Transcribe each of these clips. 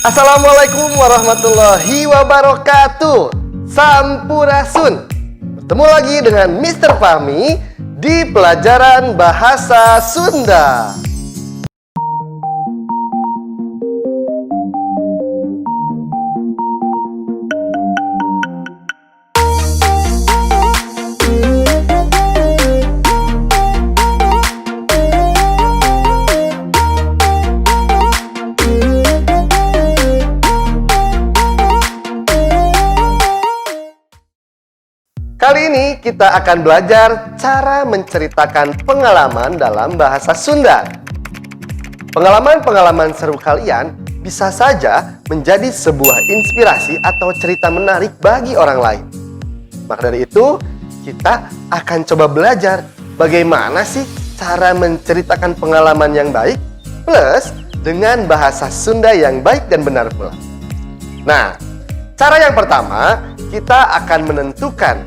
Assalamualaikum warahmatullahi wabarakatuh. Sampurasun. Bertemu lagi dengan Mr. Fahmi di pelajaran bahasa Sunda. Kali ini kita akan belajar cara menceritakan pengalaman dalam bahasa Sunda. Pengalaman-pengalaman seru kalian bisa saja menjadi sebuah inspirasi atau cerita menarik bagi orang lain. Maka dari itu, kita akan coba belajar bagaimana sih cara menceritakan pengalaman yang baik plus dengan bahasa Sunda yang baik dan benar pula. Nah, cara yang pertama, kita akan menentukan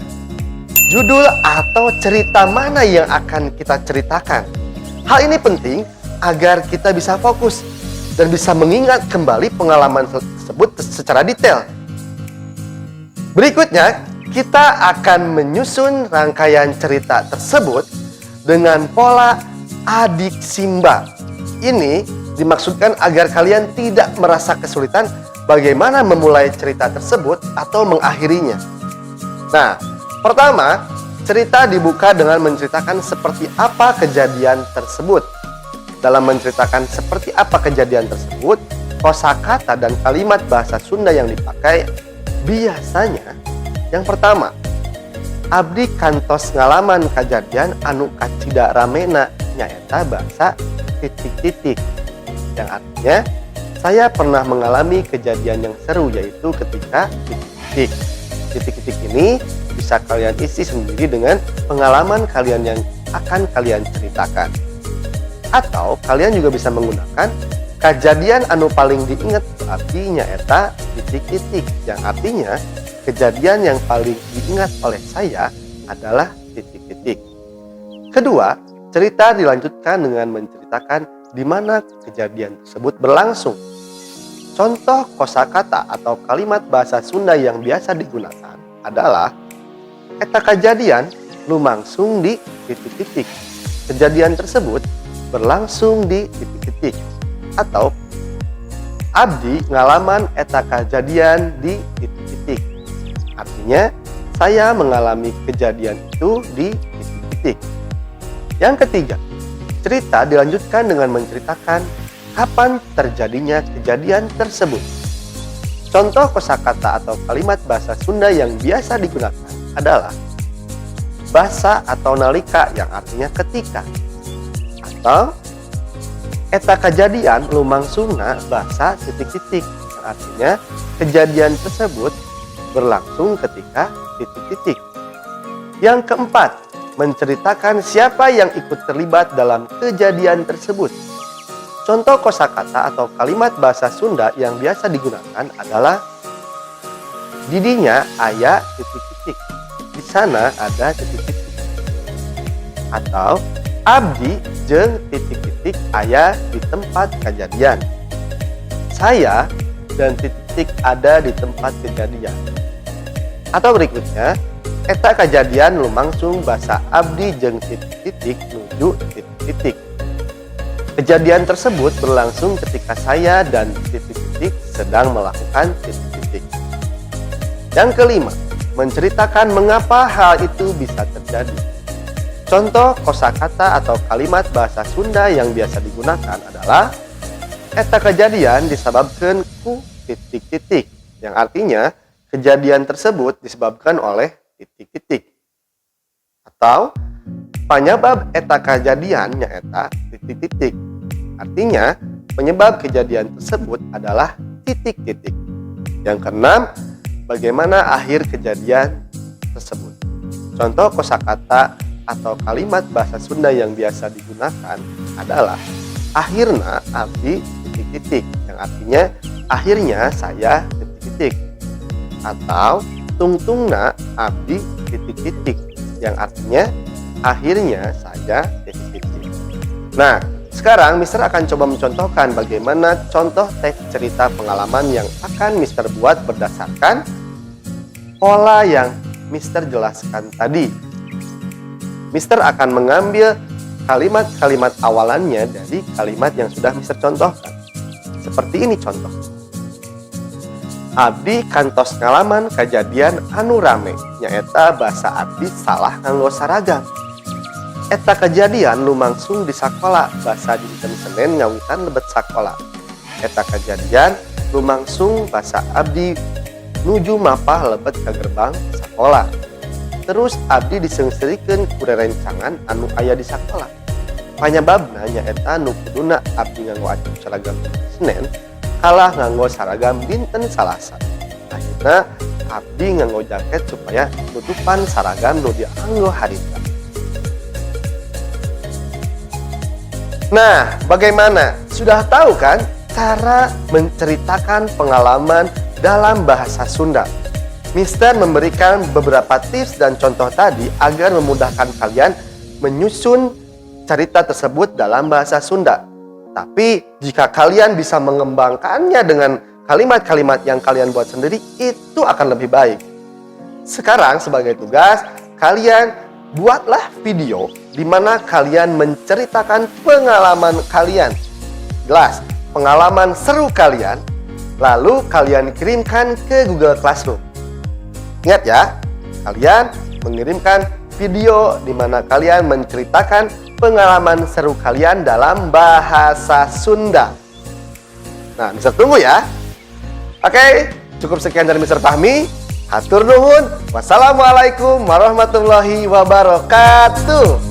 judul atau cerita mana yang akan kita ceritakan. Hal ini penting agar kita bisa fokus dan bisa mengingat kembali pengalaman tersebut secara detail. Berikutnya, kita akan menyusun rangkaian cerita tersebut dengan pola adik simba. Ini dimaksudkan agar kalian tidak merasa kesulitan bagaimana memulai cerita tersebut atau mengakhirinya. Nah, pertama, cerita dibuka dengan menceritakan seperti apa kejadian tersebut. Dalam menceritakan seperti apa kejadian tersebut, kosakata dan kalimat bahasa Sunda yang dipakai biasanya yang pertama, abdi kantos ngalaman kejadian anu kacida ramena nyaeta basa titik-titik, yang artinya saya pernah mengalami kejadian yang seru, yaitu ketika titik-titik. Titik-titik ini bisa kalian isi sendiri dengan pengalaman kalian yang akan kalian ceritakan. Atau kalian juga bisa menggunakan kejadian anu paling diingat abdi nyaeta titik-titik, yang artinya kejadian yang paling diingat oleh saya adalah titik-titik. Kedua, cerita dilanjutkan dengan menceritakan di mana kejadian tersebut berlangsung. Contoh kosakata atau kalimat bahasa Sunda yang biasa digunakan adalah eta kejadian lumangsung di titik-titik. Kejadian tersebut berlangsung di titik-titik. Atau abdi ngalaman eta kejadian di titik-titik. Artinya, saya mengalami kejadian itu di titik-titik. Yang ketiga, cerita dilanjutkan dengan menceritakan kapan terjadinya kejadian tersebut. Contoh kosakata atau kalimat bahasa Sunda yang biasa digunakan adalah basa atau nalika, yang artinya ketika, atau eta kejadian lumangsungna basa titik-titik, yang artinya kejadian tersebut berlangsung ketika titik-titik. Yang keempat, menceritakan siapa yang ikut terlibat dalam kejadian tersebut. Contoh kosakata atau kalimat bahasa Sunda yang biasa digunakan adalah didinya aya titik-titik. Di sana ada titik-titik. Atau abdi jeung titik-titik aya di tempat kejadian. Saya dan titik-titik ada di tempat kejadian. Atau berikutnya, eta kejadian lumangsung basa abdi jeung titik-titik nuju titik-titik. Kejadian tersebut berlangsung ketika saya dan titik-titik sedang melakukan titik-titik. Yang kelima, menceritakan mengapa hal itu bisa terjadi. Contoh kosakata atau kalimat bahasa Sunda yang biasa digunakan adalah eta kejadian disebabkan ku titik-titik, yang artinya kejadian tersebut disebabkan oleh titik-titik. Atau panyabab eta kejadian nyaeta titik-titik. Artinya, penyebab kejadian tersebut adalah titik-titik. Yang keenam, bagaimana akhir kejadian tersebut. Contoh kosakata atau kalimat bahasa Sunda yang biasa digunakan adalah akhirna abdi titik-titik, yang artinya akhirnya saya titik-titik. Atau tungtungna abdi titik-titik, yang artinya akhirnya saya titik-titik. Nah, Sekarang Mister akan coba mencontohkan bagaimana contoh teks cerita pengalaman yang akan Mister buat berdasarkan pola yang Mister jelaskan tadi. Mister akan mengambil kalimat-kalimat awalannya dari kalimat yang sudah Mister contohkan. Seperti ini contoh. Abdi kantos ngalaman kejadian anu rame, nyaeta basa abdi salah nganggo saragam. Eta kejadian lumangsung di sakola basa dinten Senin ngawitan lebet sakola. Eta kejadian lumangsung basa abdi nuju mapah lebet ke gerbang sakola. Terus abdi diseungseurikeun ku rerencangan anu aya di sakola. Panyababna nyaeta nu kuduna abdi nganggo acuk seragam Senin kalah nganggo seragam dinten Salasa. Akhirna abdi nganggo jaket supaya nutupan seragam nu dianggo harita. Nah, bagaimana? Sudah tahu kan cara menceritakan pengalaman dalam bahasa Sunda? Mister memberikan beberapa tips dan contoh tadi agar memudahkan kalian menyusun cerita tersebut dalam bahasa Sunda. Tapi jika kalian bisa mengembangkannya dengan kalimat-kalimat yang kalian buat sendiri, itu akan lebih baik. Sekarang sebagai tugas, kalian buatlah video di mana kalian menceritakan pengalaman kalian. Jelas, pengalaman seru kalian, lalu kalian kirimkan ke Google Classroom. Ingat ya, kalian mengirimkan video di mana kalian menceritakan pengalaman seru kalian dalam bahasa Sunda. Nah, Mister tunggu ya. Oke, cukup sekian dari Mister Fahmi. Hatur nuhun. Wassalamualaikum warahmatullahi wabarakatuh.